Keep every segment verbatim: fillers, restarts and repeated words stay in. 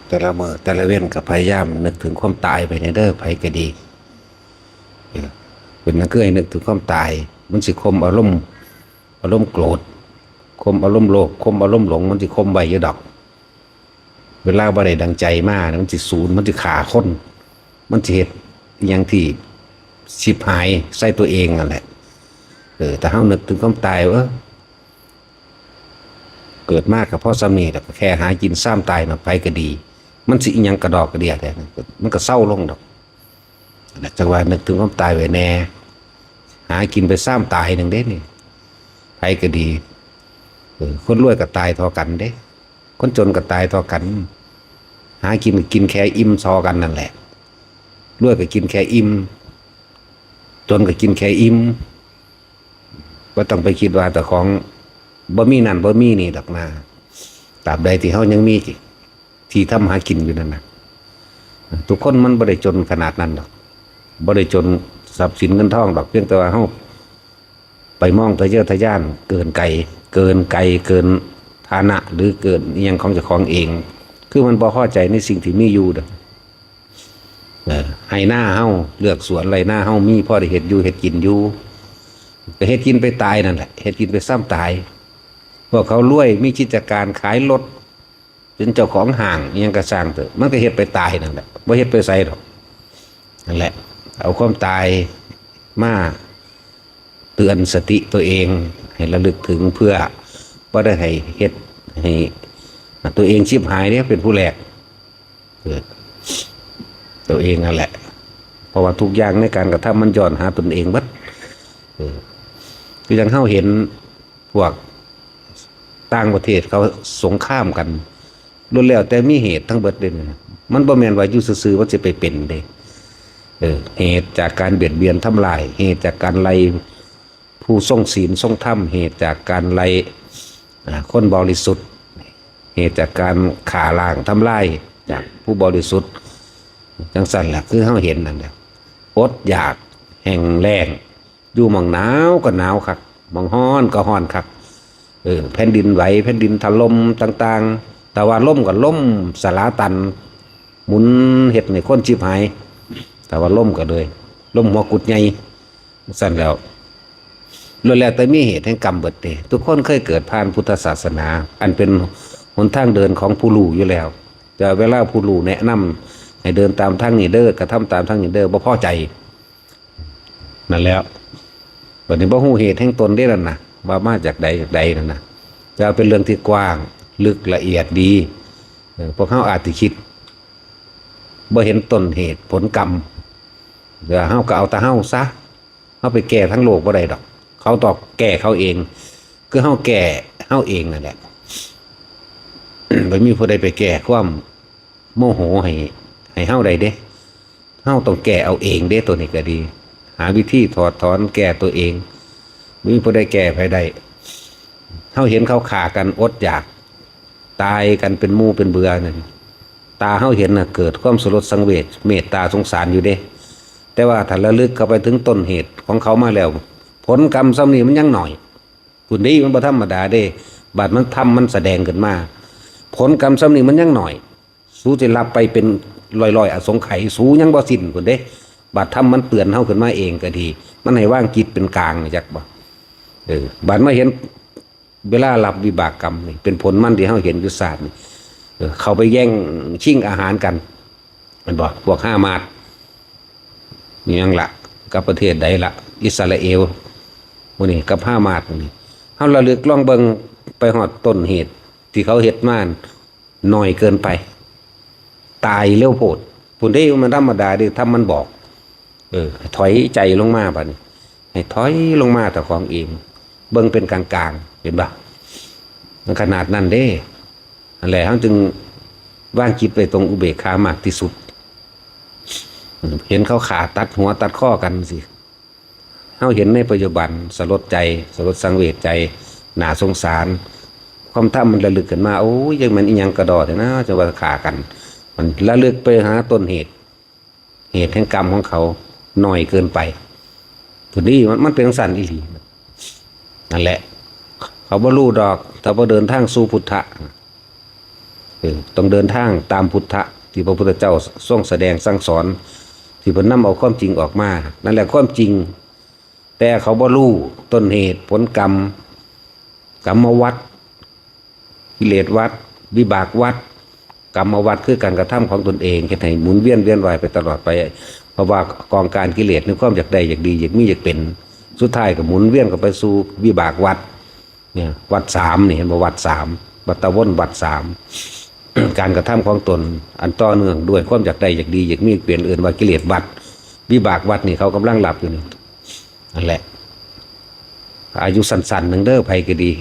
แต่ละมื้อแต่ละเว็นก็พยายามนึกถึงความตายไปแหน่เด้อ ไผก็ดี เออ เป็นหยังคือให้นึกถึงความตาย มันสิข่มอารมณ์ อารมณ์โกรธ ข่มอารมณ์โลภ ข่มอารมณ์หลง มันสิข่มไว้อยู่ดอก เวลาบ่ได้ดังใจมา มันสิสูน มันสิฆ่าคน มันสิเฮ็ดอิหยังที่ฉิบหายใส่ตัวเองนั่นแหละ เออ ถ้าเฮานึกถึงความตาย เออ เกิดมาก็พอส่ำนี้ แล้วก็แค่หากินซ่ามตายเนาะ ไผก็ดี มันสิอิหยังกะดอกกะเดี้ยแท้ มันก็เซาลงดอก จั่งว่านึกถึงความตายไว้แหน่ หากินไปซ่ามตายหนึ่งเด้นี่ ไผก็ดี เออ คนรวยก็ตายเท่ากันเด้ คนจนก็ตายเท่ากัน หากินก็กินแค่อิ่มซอกันนั่นแหละ รวยก็กินแค่อิ่ม จนก็กินแค่อิ่ม บ่ต้องไปคิดว่าเจ้าของบ่มีนั่นบ่มีนี่ดอกนะ ตราบใดที่เฮายังมีที่ทำหากินอยู่นั่นน่ะ ทุกคนมันบ่ได้จนขนาดนั้นดอก บ่ได้จนทรัพย์สินเงินทองดอก เพียงแต่ว่าเฮาไปมองทะเยอทะยานเกินไก เกินไก เกินฐานะ หรือเกินอิหยังของเจ้าของเอง คือมันบ่พอใจในสิ่งที่มีอยู่ดอก เออ ไฮ่นาเฮา เลือกสวนไร่นาเฮามีพอได้เฮ็ดอยู่เฮ็ดกินอยู่ ก็เฮ็ดกินไปตายนั่นแหละ เฮ็ดกินไปซ่ามตาย พวกเขารวยมีกิจการขายรถ เป็นเจ้าของห้างอิหยังก็ซ่างเถอะ มันก็เฮ็ดไปตายนั่นแหละ บ่เฮ็ดไปไสดอก นั่นแหละ เอาความตายมาเตือนสติตัวเอง ให้ระลึกถึง เพื่อบ่ได้ให้เฮ็ดให้ตัวเองฉิบหายเด้ เป็นผู้แลก เออ ตัวเองนั่นแหละ เพราะว่าทุกอย่างในการกระทำมันย้อนหาตนเองเบิด เออ คือจั่งเฮาเห็นพวกต่างประเทศเขาสงครามกัน ล้วนแล้วแต่มีเหตุทั้งเบิดเด้ มันบ่แม่นว่าอยู่ซื่อๆมันสิไปเป็นเด้ เออ เหตุจากการเบียดเบียนทำลาย เหตุจากการไล่ผู้ทรงศีลทรงธรรม เหตุจากการไล่ อ่า คนบริสุทธิ์ เหตุจากการฆ่าล้างทำลายจากผู้บริสุทธิ์ จั่งซั้นแหละ คือเฮาเห็นนั่นแหละ อดอยาก แห้งแล้ง อยู่หม่องหนาวก็หนาวคัก หม่องร้อนก็ร้อนคัก เออ แผ่นดินไหว แผ่นดินถล่มต่างๆ แต่ว่าลมก็ลมสลาตัน หมุนเฮ็ดให้คนฉิบหาย แต่ว่าลมก็เลย ลมหัวกุดใหญ่ ซั่นแล้ว ล้วนแล้วแต่มีเหตุแห่งกรรมเบิดเด้ ทุกคนเคยเกิดผ่านพุทธศาสนา อันเป็นหนทางเดินของผู้รู้อยู่แล้ว แต่เวลาผู้รู้แนะนำให้เดินตามทางนี้เด้อ กระทำตามทางนี้เด้อ บ่พอใจ นั่นแหล้ว บัดนี้บ่ฮู้เหตุแห่งตนเด้นั่นน่ะ ว่ามาจากใดจากใดนั่นน่ะ แต่ว่าเป็นเรื่องที่กว้าง ลึกละเอียดดี เออ พวกเฮาอาจสิคิด บ่เห็นต้นเหตุผลกรรม เดี๋ยวเฮาก็เอาแต่เฮาซะ เฮาไปแก้ทั้งโลกบ่ได้ดอก เขาต้องแก้เขาเอง คือเฮาแก้เฮาเองนั่นแหละ บ่มีผู้ใดไปแก้ความโมโหให้ ให้เฮาได้เด้ เฮาต้องแก้เอาเองเด้ ตัวนี้ก็ดี หาวิธีถอดถอนแก้ตัวเอง บ่มีผู้ใดแก้ไผได้ เฮาเห็นเขาฆ่ากันอดอยาก ตายกันเป็นหมู่เป็นเบื่อนั่น ตาเฮาเห็นน่ะเกิดความสลดสังเวช เมตตาสงสารอยู่เด้ แต่ว่าถ้าระลึกเข้าไปถึงต้นเหตุของเขามาแล้ว ผลกรรมส่ำนี้มันยังน้อย พุ้นเด้ มันบ่ธรรมดาเด้ บาดมันธรรมมันแสดงขึ้นมา ผลกรรมส่ำนี้มันยังน้อย สูสิรับไปเป็นร้อยๆอสงไขย สูยังบ่สิ้นพุ้นเด้ บาดธรรมมันเตือนเฮาขึ้นมาเองก็ดี มันให้วางจิตเป็นกลาง จักบ่ เออ บาดมาเห็น เวลารับวิบากกรรมนี่ เป็นผลมันที่เฮาเห็นอยู่ชาตินี่ เออ เข้าไปแย่งชิงอาหารกัน แม่นบ่ พวกฮามาส มีหยังละ กับประเทศใดละ อิสราเอล หมู่นี้ กับฮามาส หมู่นี้ เฮาระลึกลองเบิ่ง ไปฮอดต้นเหตุที่เขาเฮ็ดมา น้อยเกินไป ตายเร็วโพด พุ้นเด้ มันธรรมดาเด้ ธรรมมันบอก เออ ให้ถอยใจลงมาบัดนี้ ให้ถอยลงมาเจ้าของเอง เบิ่งเป็นกลางๆ เห็นบ่ มันขนาดนั้นเด้ นั่นแหละ เฮาจึงวางจิตไว้ตรงอุเบกขามากที่สุด เห็นเขาฆ่าตัดหัวตัดคอกันสิ เฮาเห็นในปัจจุบัน สลดใจ สลดสังเวชใจ น่าสงสาร ความธรรมมันระลึกขึ้นมา โอ้ย จั่งแม่นอิหยังกะด้อแท้นะ จั่งว่าฆ่ากัน มันระลึกไปหาต้นเหตุ เหตุแห่งกรรมของเขาน้อยเกินไป พุ้นเด้ มัน มันเป็นจั่งซั้นอีหลี นั่นแหละ เขาบ่ฮู้ดอก ถ้าบ่เดินทางสู่พุทธะ เออ ต้องเดินทางตามพุทธะที่พระพุทธเจ้าทรงแสดงสั่งสอน ที่เพิ่นนำเอาความจริงออกมา นั่นแหละความจริง แต่เขาบ่ฮู้ต้นเหตุผลกรรม กรรมวัฏ กิเลสวัฏ วิบากวัฏ กรรมวัฏคือการกระทำของตนเอง เฮ็ดให้หมุนเวียนเวียนว่ายไปตลอดไป เพราะว่ากองการกิเลสในความอยากได้อยากดีอยากมีอยากเป็น สุดท้ายก็หมุนเวียนเข้าไปสู่วิบากวัฏ เนี่ย วัฏสามนี่ เห็นบ่ วัฏสาม วัฏวนวัฏสาม การกระทำของตนอันต่อเนื่องด้วยความอยากได้อยากดีอยากมีอยากเป็น เอิ้นว่ากิเลสวัฏ วิบากวัฏนี่เขากำลังหลับอยู่นี่ นั่นแหละ อายุสั้นๆหนึ่งเด้อ ไผก็ดี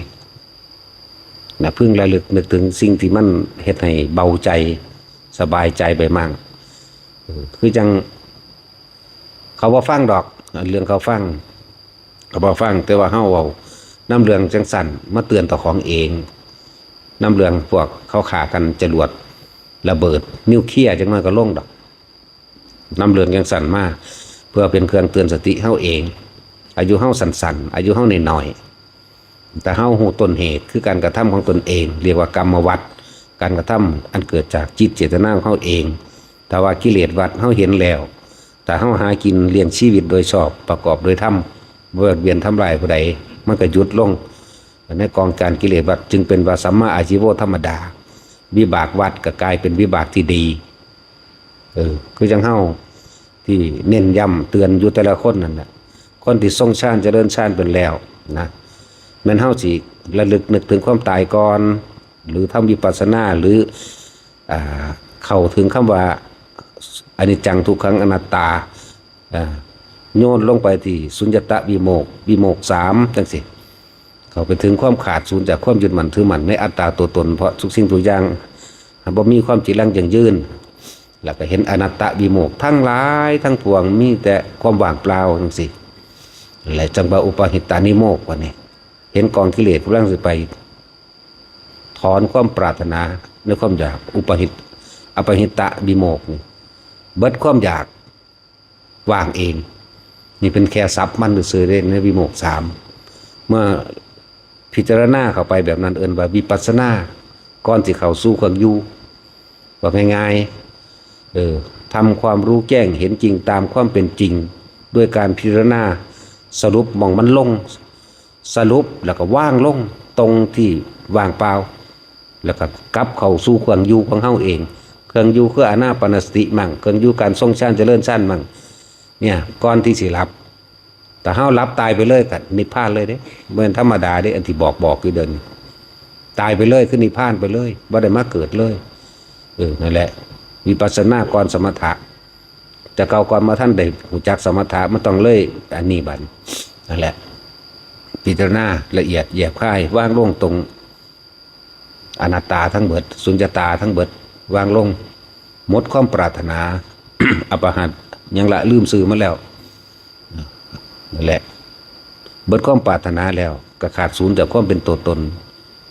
นะ พึงระลึกนึกถึงสิ่งที่มันเฮ็ดให้เบาใจ สบายใจไปมั่ง เออ คือจั่ง เขาบ่ฟังดอก เรื่องเขาฟัง เขาบ่ฟัง แต่ว่าเฮาเอานำเรื่องจั่งซั้นมาเตือนเจ้าของเอง นำเรื่องพวกเขาฆ่ากันจรวดระเบิดนิวเคลียร์ จั่งน้อยก็ลงดอก นำเรื่องจั่งซั้นมา เพื่อเป็นเครื่องเตือนสติเฮาเอง อายุเฮาสั้นๆ อายุเฮาน้อยๆ แต่เฮาฮู้ต้นเหตุคือการกระทำของตนเอง เรียกว่ากรรมวัฏ การกระทำอันเกิดจากจิตเจตนาของเฮาเอง ถ้าว่ากิเลสวัฏเฮาเห็นแล้ว ถ้าเฮาหากินเลี้ยงชีวิตโดยชอบ ประกอบโดยธรรม บ่เบียดเบียนทำร้ายผู้ใด มันก็หยุดลง ในกองการกิเลสวัฏจึงเป็นว่าสัมมาอาชีโวธรรมดา วิบากวัฏก็กลายเป็นวิบากที่ดี เออ คือจั่งเฮาที่เน้นย้ำเตือนอยู่แต่ละคนนั่นแหละ คนที่ทรงฌานเจริญฌานเป็นแล้วนะ แม่นเฮาสิระลึกนึกถึงความตายก่อน หรือทำวิปัสสนา หรือ อ่า เข้าถึงคำว่าอนิจจังทุกขังอนัตตา อ่า โยนลงไปที่สุญญตวิโมกข์ วิโมกข์สาม จั่งซี้ เข้าไปถึงความขาดสูญจากความยึดมั่นถือมั่นในอัตตาตัวตน เพราะทุกสิ่งทุกอย่างบ่มีความจีรังยั่งยืน แล้วก็เห็นอนัตตวิโมกข์ ทั้งหลายทั้งปวงมีแต่ความว่างเปล่าจั่งซี้ และจั่งว่าอุปาหิตานิโมกข์ว่านี่ เห็นกองกิเลสกำลังสิไปถอนความปรารถนาในความอยาก อุปาหิต อปาหิตะวิโมกข์นี่ เบิดความอยาก ว่างเอง นี่เป็นแค่ศัพท์มันซื่อๆเด้ ในวิโมกข์สาม เมื่อพิจารณาเข้าไปแบบนั้นเอิ้นว่าวิปัสสนา ก่อนสิเข้าสู่เครื่องอยู่ ว่าง่ายๆ เออ ทำความรู้แจ้งเห็นจริงตามความเป็นจริง ด้วยการพิจารณาสรุปหม่องมันลง สรุปแล้วก็วางลงตรงที่ว่างเปล่า แล้วก็กลับเข้าสู่เครื่องอยู่ของเฮาเอง เครื่องอยู่คืออานาปานสติมั่ง เครื่องอยู่การทรงฌานเจริญฌานมั่ง เนี่ย ก่อนที่สิหลับ แต่เฮาหลับตายไปเลยก็นิพพานเลยเด้ บ่แม่นธรรมดาเด้ อันที่บอกบอกอยู่เดี๋ยวนี้ ตายไปเลยคือนิพพานไปเลย บ่ได้มาเกิดเลย เออ นั่นแหละ วิปัสสนาก่อนสมถะ แต่เก่าก่อนมาท่านได้รู้จักสมถะ มันต้องเลยอันนี้บัด นั่นแหละ พิจารณาละเอียดแยบคาย วางลงตรงอนัตตาทั้งเบิด สุญญตาทั้งเบิด วางลง หมดความปรารถนา อปหัตถ์ ยังละลืมซื่อมาแล้ว นั่นแหละ เบิดความปรารถนาแล้ว ก็ขาดสูญจากความเป็นตัวตน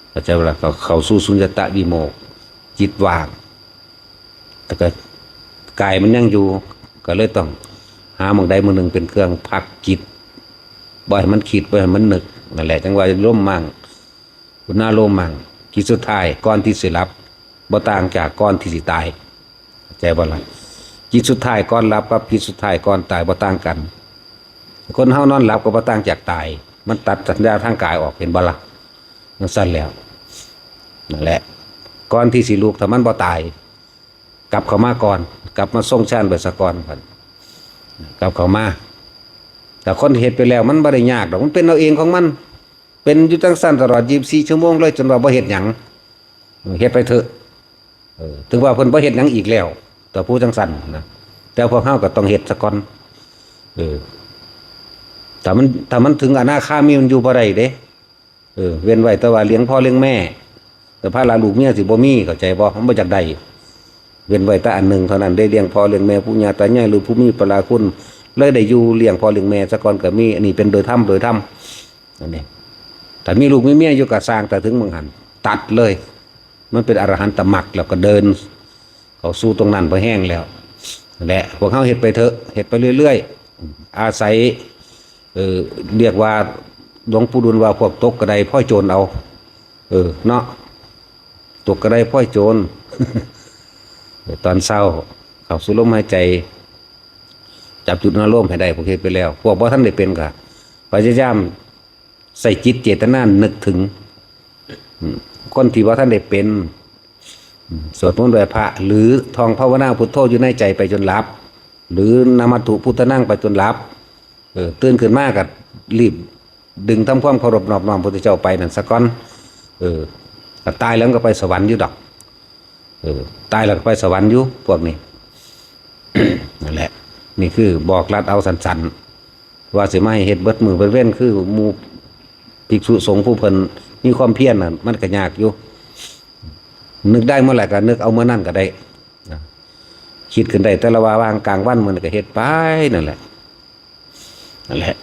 เข้าใจบ่ล่ะ ก็เข้าสู่สุญญตวิโมกข์ จิตว่าง แต่ก็กายมันยังอยู่ ก็เลยต้องหาหม่องใดหม่องหนึ่งเป็นเครื่องพักจิต บ่ให้มันคิด บ่ให้มันนึก นั่นแหละ จั่งว่าลมมั่ง อุณาโลมมั่ง จิตสุดท้ายก่อนที่สิหลับ บ่ต่างจากก่อนที่สิตาย เข้าใจบ่ล่ะ จิตสุดท้ายก่อนหลับกับจิตสุดท้ายก่อนตายบ่ต่างกัน คนเฮานอนหลับก็บ่ต่างจากตาย มันตัดสัญญาทางกายออก เห็นบ่ล่ะ มันสั้นแล้ว นั่นแหละ ก่อนที่สิลุก ถ้ามันบ่ตาย กลับเข้ามาก่อน กลับมาทรงฌานไปซะก่อน กลับเข้ามา แต่คนเฮ็ดไปแล้วมันบ่ได้ยากดอก มันเป็นเอาเองของมัน เป็นอยู่จั่งซั่นตลอดยี่สิบสี่ชั่วโมงเลย จนว่าบ่เฮ็ดหยัง เฮ็ดไปเถอะ เออ ถึงว่าเพิ่นบ่เฮ็ดหยังอีกแล้ว แต่ผู้จั่งซั่นนะ แต่พวกเฮาก็ต้องเฮ็ดซะก่อน เออ ถ้ามัน ถ้ามันถึงอนาคามีมันอยู่บ่ได้เด้ เออ เว้นไว้แต่ว่าเลี้ยงพ่อเลี้ยงแม่ แต่ภาระลูกเมียสิบ่มี เข้าใจบ่ มันบ่อยากได้ เว้นไว้แต่อันหนึ่งเท่านั้น ได้เลี้ยงพ่อเลี้ยงแม่ ปู่ย่าตายาย หรือผู้มีพระคุณ เลยได้อยู่เลี้ยงพ่อเลี้ยงแม่ซะก่อนก็มี อันนี้เป็นโดยธรรม โดยธรรม อันนี้ ถ้ามีลูกมีเมียอยู่ก็ซ่าง แต่ถึงหม่องหั้น ตัดเลย มันเป็นอรหันตมรรคแล้วก็เดิน เข้าสู่ตรงนั้นพอแห้งแล้ว นั่นแหละ พวกเฮาเฮ็ดไปเถอะ เฮ็ดไปเรื่อยๆ อาศัย เออ เรียกว่าหลวงปู่ดูลว่าพวกตกกระไดพลอยโจรเอา เออ เนาะ ตกกระไดพลอยโจร ตอนเช้า เข้าสู่ลมหายใจ จับจุดอารมณ์ให้ได้ พวกเฮ็ดไปแล้ว พวกบ่ทันได้เป็นก็พยายามใส่จิตเจตนานึกถึง อืม คนที่บ่ทันได้เป็น อืม สวดมนต์ไหว้พระ หรือท่องภาวนาพุทโธอยู่ในใจไปจนหลับ หรือนมัตถุพุทธานังไปจนหลับ เออ ตื่นขึ้นมาก็รีบดึงทำความเคารพนอบน้อมพระพุทธเจ้าไปนั่นซะก่อน เออ ก็ตายแล้วก็ไปสวรรค์อยู่ดอก เออ ตายแล้วก็ไปสวรรค์อยู่พวกนี้ นั่นแหละ นี่คือบอกลัดเอาสั้นๆ ว่าสิมาให้เฮ็ดเบิดมื้อเบิดเว็นคือหมู่ภิกษุสงฆ์ผู้เพิ่นมีความเพียรน่ะ มันก็ยากอยู่ นึกได้เมื่อไหร่ก็นึกเอาเมื่อนั้นก็ได้ นะ คิดขึ้นได้แต่ละว่าว่างกลางวันมื้อนั้นก็เฮ็ดไปนั่นแหละ นั่นแหละ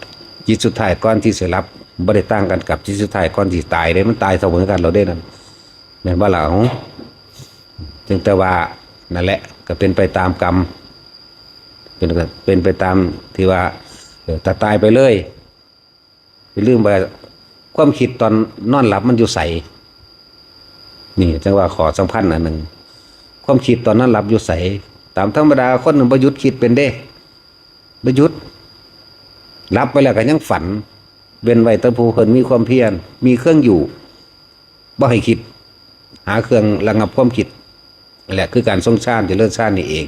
จิตสุดท้ายก่อนที่สิหลับ บ่ได้ต่างกันกับจิตสุดท้ายก่อนที่ตายเด้ มันตายเสมอกันแล้วเด้นั่น แม่นบ่ล่ะ เอ้า จึงแต่ว่า นั่นแหละ ก็เป็นไปตามกรรม เป็น เป็นไปตามที่ว่า เออ ถ้าตายไปเลย อย่าลืมว่าความคิดตอนนอนหลับมันอยู่ไส นี่จั่งว่าข้อสำคัญอันหนึ่ง ความคิดตอนนอนหลับอยู่ไส ตามธรรมดาคนมันบ่หยุดคิดเป็นเด้ บ่หยุด หลับไปแล้วก็ยังฝัน เว้นไว้แต่ผู้เพิ่นมีความเพียร มีเครื่องอยู่ บ่ให้คิด หาเครื่องระงับความคิด นั่นแหละคือการทรงฌาน เจริญฌานนี่เอง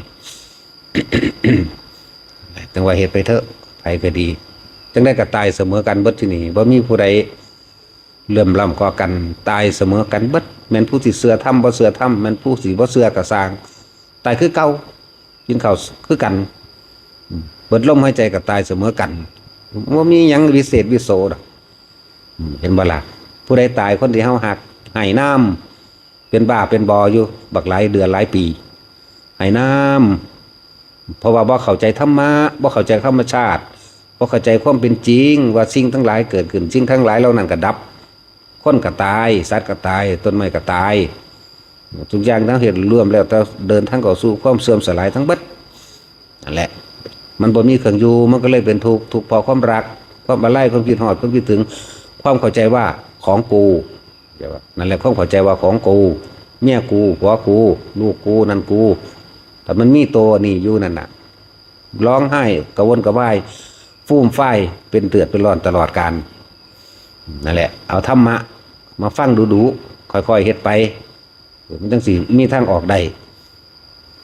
จั่งว่าเฮ็ดไปเถอะ ไผก็ดี จั่งใดก็ตายเสมอกันเบิดที่นี่ บ่มีผู้ใดเหลื่อมล้ำกว่ากัน ตายเสมอกันเบิด แม่นผู้สิเชื่อธรรม บ่เชื่อธรรม แม่นผู้สิบ่เชื่อก็ซ่าง ตายคือเก่า กินข้าวคือกัน เบิดลมหายใจก็ตายเสมอกัน บ่มีหยังวิเศษวิโสดอก อืม เห็นบ่ล่ะ ผู้ใดตาย คนที่เฮาฮัก ให้นำ เป็นบ้าเป็นบออยู่ บักหลายเดือนหลายปี ให้นำ เพราะว่าบ่เข้าใจธรรมะ บ่เข้าใจธรรมชาติ บ่เข้าใจความเป็นจริง ว่าสิ่งทั้งหลายเกิดขึ้น สิ่งทั้งหลายเหล่านั้นก็ดับ คนก็ตาย สัตว์ก็ตาย ต้นไม้ก็ตาย ทุกอย่างทั้งเหตุรวมแล้ว แต่เดินทางเข้าสู่ความเสื่อมสลายทั้งเบิด นั่นแหละ มันบ่มีเครื่องอยู่ มันก็เลยเป็นทุกข์ ทุกข์เพราะความรัก ความอาลัย ความคิดฮอด ความคิดถึง ความเข้าใจว่าของกู เดี๋ยวว่า นั่นแหละ ความเข้าใจว่าของกู เมียกู ผัวกู ลูกกู นั่นกู แต่มันมีตัวนี่อยู่นั่นน่ะ ร้องไห้กระวนกระวาย ฟูมฟาย เป็นเดือดเป็นร้อนตลอดกาล นั่นแหละ เอาธรรมะมาฟังดูๆ ค่อยๆ เฮ็ดไป มันจั่งสิมีทางออกได้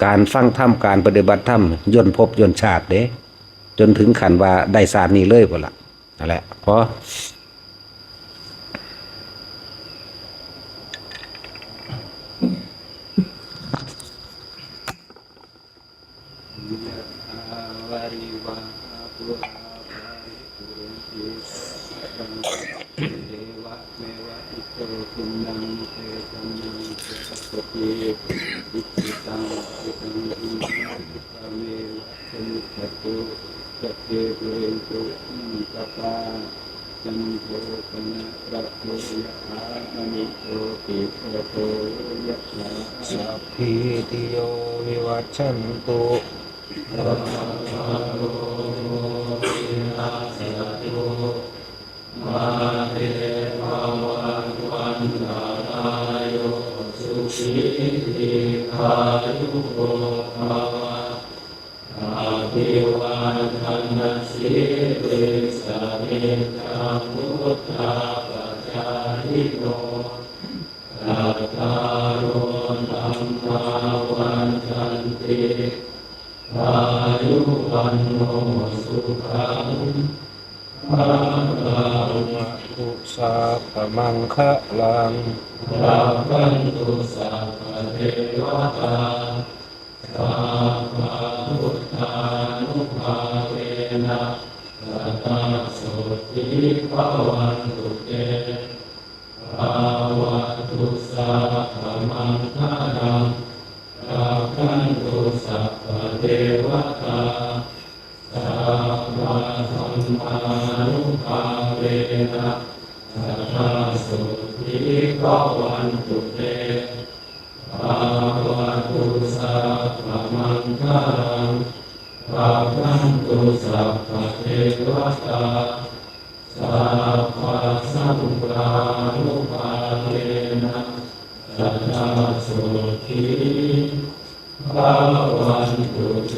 การฟังธรรม การปฏิบัติธรรม ย่นภพย่นชาติเด้ จนถึงขั้นว่าได้ชาตินี้เลยพุ้นล่ะ นั่นแหละ พอ ยะถาวาริวะหาปูราปาริปุเรนติสาคารัง เอวะเมวะอิโตทินังเปตานังอุปัสสติ อิจิตังปัจิตังตุมหังคิปะเมวะสมิจฉตุ สัพเพปุเรนตุสังกปปา จันโทปนรสโสยะถามณิโชติรสโสยะถา สัพพีติโยวิวัชชันตุ สัพพะโรโควินัสสะตุ มาเตภวัตวันตรายโย สุขีทีฆายุโกภะวะ อภิวาทนสีลิสสะเนจังวุฒาปจายิโน จัตตาโรธัมมาวัฒนติ อายุวัณโณสุขังพะลัง ภะวะตุ สัพพะมังคะลัง รักขันตุสัพพะเทวะตา สัพพะพุทธานุภาเวนะ สะทาโสตถีภะวันตุเต ภะวะตุสัพพะมังคะลัง รักขันตุสัพพะเทวะตา สัพพะธัมมานุภาเวนะ สะทาโสตถีภะวันตุเต ภะวะตุสัพพะมังคะลัง รักขันตุสัพพะเทวะตา สัพพะสังฆานุภาเวนะ สะท สวัสดี ภะคะวันตุเต